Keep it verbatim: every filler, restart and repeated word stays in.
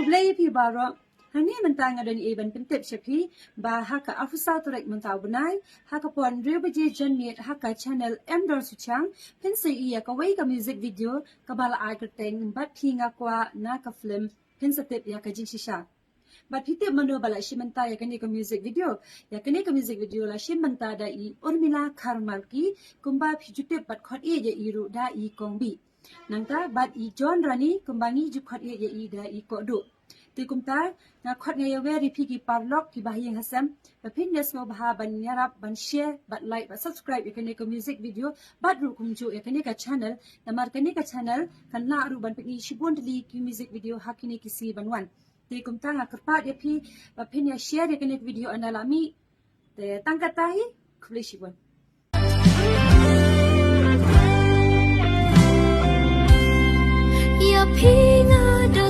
Khublei phi baroh. Hangne mynta nga don ei ban pyntip sha phi ba ha ka arphew saw tarik mynta u bnai, ha ka por hynriew baje janmiet ha ka channel M Dor Suchiang, phin sa ïohi ïa kawei ka music video kaba la ai kyrteng Bad Phi Nga Kwah na ka film Phin Sa Tip Ïa Ka Jingshisha. Bad phi tip mano ba la shim bynta ïa kane ka music video? Ïa kane ka music video la shim bynta da i Urmila Kharmarki, kumba phi ju tip bad khot ïeit ïa i ruh da i Kong Bih. Nangta bad i John Rani, kumba ngi ju khot ïeit ïa i da i Koh Duh. Te kumta nga khot nga ïawer ïa phi ki paralok kiba ha ïing ha sem ba phin ïa sngewbha ban ïarap, ban share, bad like, bad subscribe ïa kane ka music video bad ruh kumjuh ïa kane ka channel. Namar kane ka channel kan lah ruh ban pyni shibun tylli ki music video ha kine ki sngi ban wan. Te kumta nga kyrpad ïa phi ba phin ïa share ïa kane ka video ynda la mih. Te tang katta hi, khublei shibun. Ïa phi nga da